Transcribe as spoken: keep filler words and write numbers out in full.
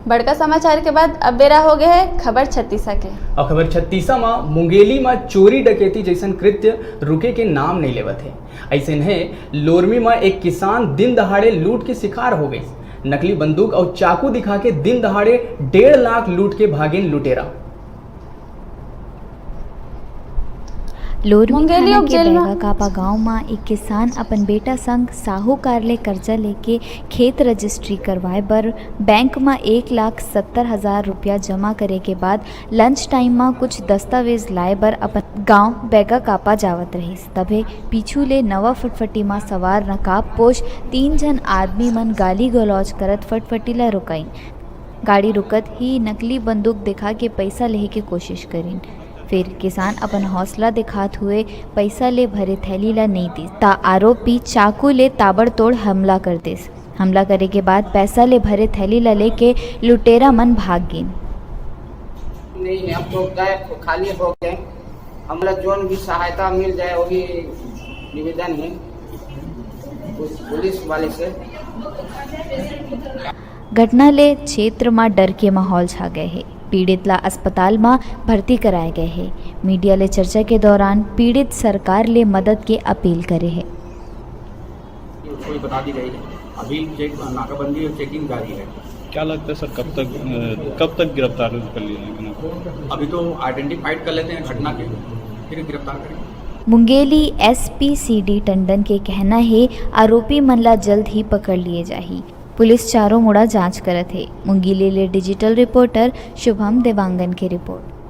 बड़का समाचार के बाद अब बेरा हो गए है खबर छत्तीसा के। और खबर छत्तीसा म मुंगेली म चोरी डकैती जैसन कृत्य रुके के नाम नहीं लेवत है। ऐसे है लोरमी म एक किसान दिन दहाड़े लूट के शिकार हो गए। नकली बंदूक और चाकू दिखा के दिन दहाड़े डेढ़ लाख लूट के भागेन लुटेरा। लोरमी मुंगेली थाना के उपजेल म बैगाकापा गांव म एक किसान अपन बेटा संग साहूकार ले कर्जा लेके खेत रजिस्ट्री करवाए बर बैंक म एक लाख सत्तर हजार रुपया जमा करे के बाद लंच टाइम म कुछ दस्तावेज लाए बर अपन गांव बैगाकापा जावत रहिस। तभे पीछू ले नवा फटफटी म सवार नकाबपोश तीन झन आदमी मन गाली गलौज करत फटफटी ल रुकाइन। गाड़ी रुकत ही नकली बंदूक दिखा के पैसा लेहे के कोशिश करिन। फिर किसान अपन हौसला दिखात हुए पैसा ले भरे थैली ला नहीं दिस, ता आरोपी चाकू ले ताबड़तोड़ हमला कर दिस। हमला करे के बाद पैसा ले भरे थैली ला लेके लुटेरा मन भाग गिन। नहीं है, अब तो गए, खाली हो गए। हमला जोन भी सहायता मिल जाए, वही निवेदन है उस पुलिस वाले से। घटना ले क्षेत्र म डर के माहौल छा गए हे। पीड़ित ला अस्पताल म भर्ती कराए गए हे। मीडिया ले चर्चा के दौरान पीड़ित सरकार ले मदद के अपील करे हे। उसको भी बता दी गई है। अभी चेक, नाकाबंदी और चेकिंग जारी है। क्या लगता है सर, कब तक, अ, कब तक गिरफ्तार कर लिया जाएगा? अभी तो आइडेंटिफाइड कर लेते हैं घटना के, फिर गिरफ्तार करेंगे। मुंगेली एसपी सीडी टंडन के कहना हे, आरोपी मन ला जल्द ही पकड़ लिए जाही। पुलिस चारों मुड़ा जांच करत हे। मुंगेली ले डिजिटल रिपोर्टर शुभम देवांगन की रिपोर्ट।